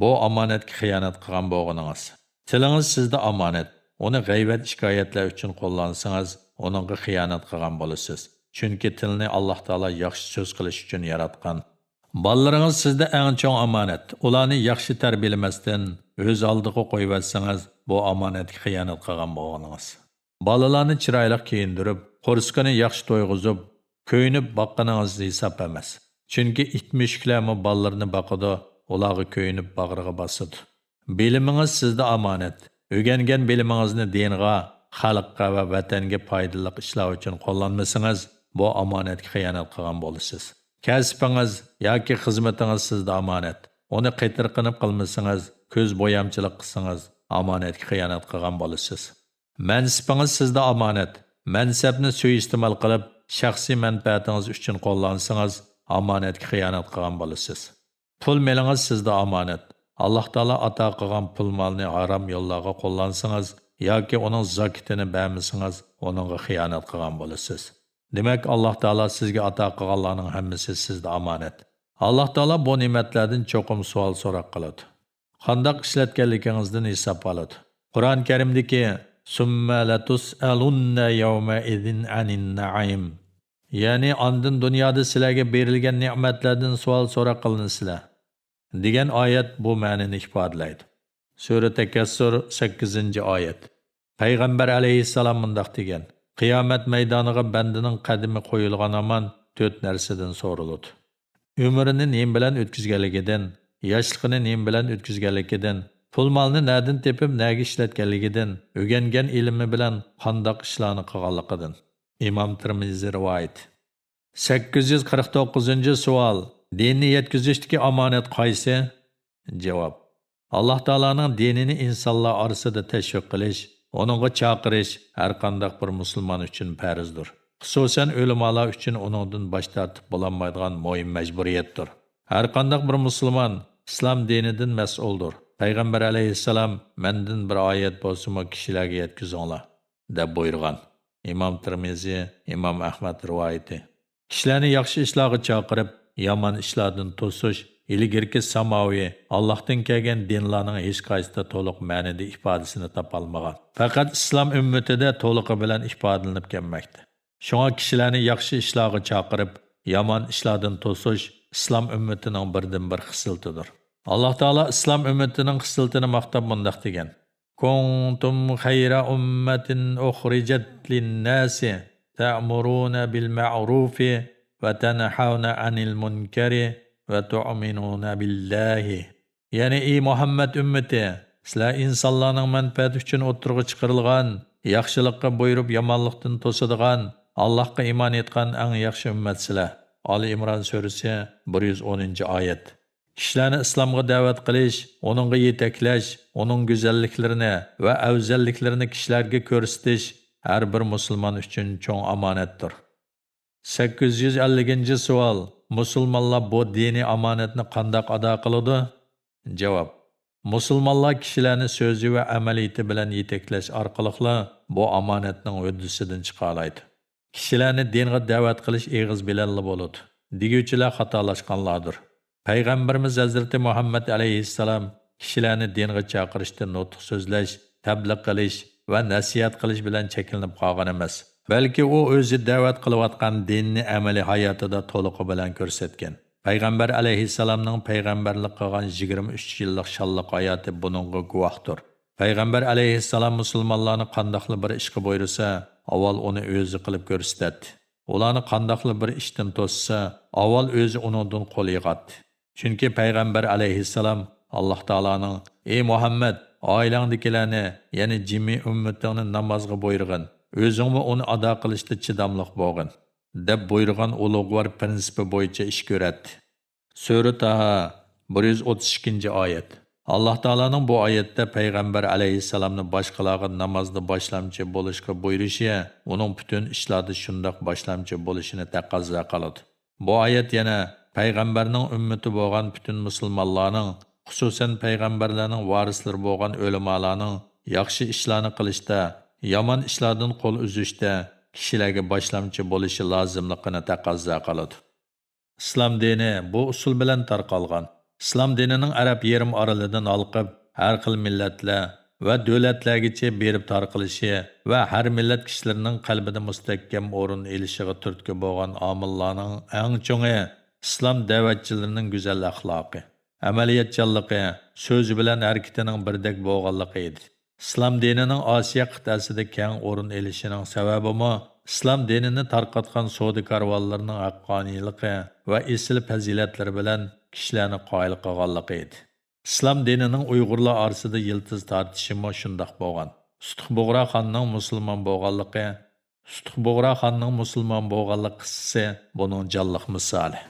بۇ ئامانەتكە خىيانەت قىلغان بولغىنىڭىز. تىلىڭىز سىزدە ئامانەت. ئۇنى غەيۋەت-شىكايەتلەر ئۈچۈن قوللانسىڭىز، ئۇنىڭغا خىيانەت قىلغان بولىسىز. چۈنكى تىلنى ئاللاھ تائالا ياخشى سۆز قىلىش ئۈچۈن ياراتقان. بالىلىرىڭىز سىزدە ئەڭ چوڭ ئامانەت. ئۇلارنى ياخشى تەربىيەلىمەستىن، ئۆز ئالدىغا قويۇۋەتسىڭىز، بۇ ئامانەتكە خىيانەت قىلغان بولغىنىڭىز. بالىلارنى چىرايلىق كىيىندۈرۈپ، قورسىقىنى ياخشى تويغۇزۇپ، كۆيۈنۈپ باققىنىڭىز ھېساب ئەمەس. چۈنكى ئىت-مۈشۈكلەرمۇ بالىلىرىنى باقىدۇ، ئۇلارغا كۆيۈنۈپ باغرىغا باسىدۇ. بىلىمىڭىز سىزدە ئامانەت. ئۆگەنگەن بىلىمىڭىزنى دىنغا، خەلققە ۋە ۋەتەنگە پايدىلىق ئىشلار ئۈچۈن قوللانمىسىڭىز، بۇ ئامانەتكە خىيانەت قىلغان بولىسىز. كەسپىڭىز ياكى خىزمىتىڭىز سىزدە ئامانەت. ئۇنى قېتىرقىنىپ قىلمىسىڭىز، كۆز بويامچىلىق قىلسىڭىز، ئامانەتكە خىيانەت قىلغان بولىسىز. مەنسىپىڭىز سىزدە ئامانەت. مەنسەپنى سۇيىئىستېمال قىلىپ، شەخسىي مەنپەئەتىڭىز ئۈچۈن قوللانسىڭىز، ئامانەتكە خىيانەت قىلغان بولىسىز. پۇل مېلىڭىز سىزدە ئامانەت. ئاللاھ تائالا ئاتا قىلغان پۇل مالنى ھارام يوللارغا قوللانسىڭىز ياكى ئۇنىڭ زاكىتىنى بەرمىسىڭىز، ئۇنىڭغا خىيانەت قىلغان بولىسىز. دېمەك، ئاللاھ تائالا سىزگە ئاتا قىلغانلارنىڭ ھەممىسى سىزدە ئامانەت. ئاللاھ تائالا بۇ نېمەتلەردىن چوقۇم سوئال سوراق قىلىدۇ. قانداق ئىشلەتكەنلىكىڭىزدىن ھېساب ئالىدۇ. قۇرئان كەرىمدىكى «ثم لتسألن يومئذ عن النعيم»، يەنى ئاندىن دۇنيادا سىلەرگە بېرىلگەن نېمەتلەردىن سوئال سوراق قىلىنىسىلەر، دېگەن ئايەت بۇ مەنىنى ئىپادىلەيدۇ. سۈرە تەكەسسۇر، سەككىزىنچى ئايەت. پەيغەمبەر ئەلەيھىسسالام مۇنداق دېگەن: «قىيامەت مەيدانىغا بەندىنىڭ قەدىمى قويۇلغان ھامان تۆت نەرسىدىن سورىلىدۇ. ئۆمرىنى نېمە بىلەن ئۆتكۈزگەنلىكىدىن، ياشلىقىنى نېمە بىلەن ئۆتكۈزگەنلىكىدىن، پۇل مالنى نەدىن تېپىپ نەگە ئىشلەتكەنلىكىدىن، ئۆگەنگەن ئىلمى بىلەن قانداق ئىشلارنى قىلغانلىقىدىن.» ئىمام تىرمىزى رىۋايىتى. سەككىز يۈز قىرىق توققۇزىنچى سوئال. دىننى يەتكۈزۈشتىكى ئامانەت قايسى؟ جاۋاب. ئاللاھ تائالانىڭ دىنىنى ئىنسانلار ئارىسىدا تەشۋىق قىلىش، ئۇنىڭغا چاقىرىش ھەرقانداق بىر مۇسۇلمان ئۈچۈن پەرزدۇر. خۇسۇسەن، ئۆلىمالار ئۈچۈن ئۇنىڭدىن باش تارتىپ بولالمايدىغان مۇھىم مەجبۇرىيەتتۇر. ھەرقانداق بىر مۇسۇلمان ئىسلام دىنىدىن مەسئۇلدۇر. پەيغەمبەر ئەلەيھىسسالام: «مەندىن بىر ئايەت بولسىمۇ كىشىلەرگە يەتكۈزۈڭلار» دەپ بۇيرۇغان. ئىمام تىرمىزى، ئىمام ئەھمەد رىۋايىتى. كىشىلەرنى ياخشى ئىشلارغا چاقىرىپ، يامان ئىشلاردىن توسۇش ئىلگىرىكى ساماۋى، ئاللاھتىن كەلگەن دىنلارنىڭ ھېچقايسىسىدا تولۇق مەنىدە ئىپادىسىنى تاپالمىغان. پەقەت ئىسلام ئۈممىتىدە تولۇقى بىلەن ئىپادىلىنىپ كەلمەكتە. شۇڭا كىشىلەرنى ياخشى ئىشلارغا چاقىرىپ، يامان ئىشلاردىن توسۇش ئىسلام ئۈممىتىنىڭ بىردىنبىر خىسلىتىدۇر. ئاللاھ تائالا ئىسلام ئۈممىتىنىڭ خىسلىتىنى ماختاپ مۇنداق دېگەن: «كنتم خير أمة أخرجت للناس تأمرون بالمعروف وتنهون عن المنكر وتؤمنون بالله.» يەنى، ئى مۇھەممەد ئۈممىتى، سىلەر ئىنسانلارنىڭ مەنپەئەتى ئۈچۈن ئوتتۇرىغا چىقىرىلغان، ياخشىلىققا بۇيرۇپ، يامانلىقتىن توسىدىغان، ئاللاھقا ئىمان ئېيتقان ئەڭ ياخشى ئۈممەتسىلەر. ئالى ئىمران سۈرىسى، بىر يۈز ئونىنچى ئايەت. كىشىلەرنى ئىسلامغا دەۋەت قىلىش، ئۇنىڭغا يېتەكلەش، ئۇنىڭ گۈزەللىكلىرىنى ۋە ئەۋزەللىكلىرىنى كىشىلەرگە كۆرسىتىش ھەر بىر مۇسۇلمان ئۈچۈن چوڭ ئامانەتتۇر. سەككىز يۈز ئەللىكىنچى سوئال، مۇسۇلمانلار بۇ دىنىي ئامانەتنى قانداق ئادا قىلىدۇ؟ جاۋاب، مۇسۇلمانلار كىشىلەرنى سۆزى ۋە ئەمەلىيىتى بىلەن يېتەكلەش ئارقىلىقلا بۇ ئامانەتنىڭ ھۆددىسىدىن چىقالايدۇ. كىشىلەرنى دىنغا دەۋەت قىلىش ئېغىز بىلەنلا بولىدۇ، دېگۈچىلەر خاتالاشقانلاردۇر. پەيغەمبىرىمىز ھەزرىتى مۇھەممەد ئەلەيھىسسالام كىشىلەرنى دىنغا چاقىرىشتا نۇتۇق سۆزلەش، تەبلىغ قىلىش ۋە نەسىھەت قىلىش بىلەن چەكلىنىپ قالغان ئەمەس، بەلكى ئۇ ئۆزى دەۋەت قىلىۋاتقان دىننى ئەمەلىي ھاياتىدا تولۇقى بىلەن كۆرسەتكەن. پەيغەمبەر ئەلەيھىسسالامنىڭ پەيغەمبەرلىك قىلغان يىگىرمە ئۈچ يىللىق شانلىق ھاياتى بۇنىڭغا گۇۋاھتۇر. پەيغەمبەر ئەلەيھىسسالام مۇسۇلمانلارنى قانداقلا بىر ئىشقا بۇيرۇسا، ئاۋۋال ئۇنى ئۆزى قىلىپ كۆرسىتەتتى. ئۇلارنى قانداقلا بىر ئىشتىن توسسا، ئاۋۋال ئۆزى ئۇنىڭدىن قول يىغاتتى. چۈنكى پەيغەمبەر ئەلەيھىسسالام ئاللاھ تائالانىڭ، «ئەي مۇھەممەد، ئائىلەڭدىكىلەرنى، يەنى جىمئىي ئۈممىتىڭنى نامازغا بۇيرۇغىن، ئۆزۈڭمۇ ئۇنى ئادا قىلىشتا چىداملىق بولغىن» دەپ بۇيرۇغان ئۇلۇغۋار پىرىنسىپى بويىچە ئىش كۆرەتتى. سۈرە تاھا، بىر يۈز ئوتتۇز ئىككىنچى ئايەت. ئاللاھ تائالانىڭ بۇ ئايەتتە پەيغەمبەر ئەلەيھىسسالامنى باشقىلارغا نامازدا باشلامچى بولۇشقا بۇيرۇشى ئۇنىڭ پۈتۈن ئىشلاردا شۇنداق باشلامچى بولۇشىنى تەقەززا قىلىدۇ. بۇ ئايەت يەنە پەيغەمبەرنىڭ ئۈممىتى بولغان پۈتۈن مۇسۇلمانلارنىڭ، خۇسۇسەن پەيغەمبەرلەرنىڭ ۋارىسلىرى بولغان ئۆلىمالارنىڭ ياخشى ئىشلارنى قىلىشتا، يامان ئىشلاردىن قول ئۈزۈشتە كىشىلەرگە باشلامچى بولۇشى لازىملىقىنى تەقەززا قىلىدۇ. ئىسلام دىنى بۇ ئۇسۇل بىلەن تارقالغان. ئىسلام دىنىنىڭ ئەرەب يېرىم ئارىلىدىن ھالقىپ، ھەر خىل مىللەتلەر ۋە دۆلەتلەرگىچە بېرىپ تارقىلىشى ۋە ھەر مىللەت كىشىلىرىنىڭ قەلبىدە مۇستەھكەم ئورۇن ئېلىشىغا تۈرتكە بولغان ئامىللارنىڭ ئەڭ چوڭى ئىسلام دەۋەتچىلىرىنىڭ گۈزەل ئەخلاقى، ئەمەلىيەتچانلىقى، سۆزى بىلەن ھەرىكىتىنىڭ بىردەك بولغانلىقى ئىدى. ئىسلام دىنىنىڭ ئاسىيا قىتئەسىدە كەڭ ئورۇن ئېلىشىنىڭ سەۋەبىمۇ ئىسلام دىنىنى تارقاتقان سودا كارۋانلىرىنىڭ ھەققانىيلىقى ۋە ئېسىل پەزىلەتلىرى بىلەن كىشىلەرنى قايىل قىلغانلىقى ئىدى. ئىسلام دىنىنىڭ ئۇيغۇرلار ئارىسىدا يىلتىز تارتىشىمۇ شۇنداق بولغان. سۇتۇق بۇغرا خاننىڭ مۇسۇلمان بولغانلىقى، سۇتۇق بۇغرا خاننىڭ مۇسۇلمان بولغانلىق قىسسىسى بۇنىڭ جانلىق مىسالى.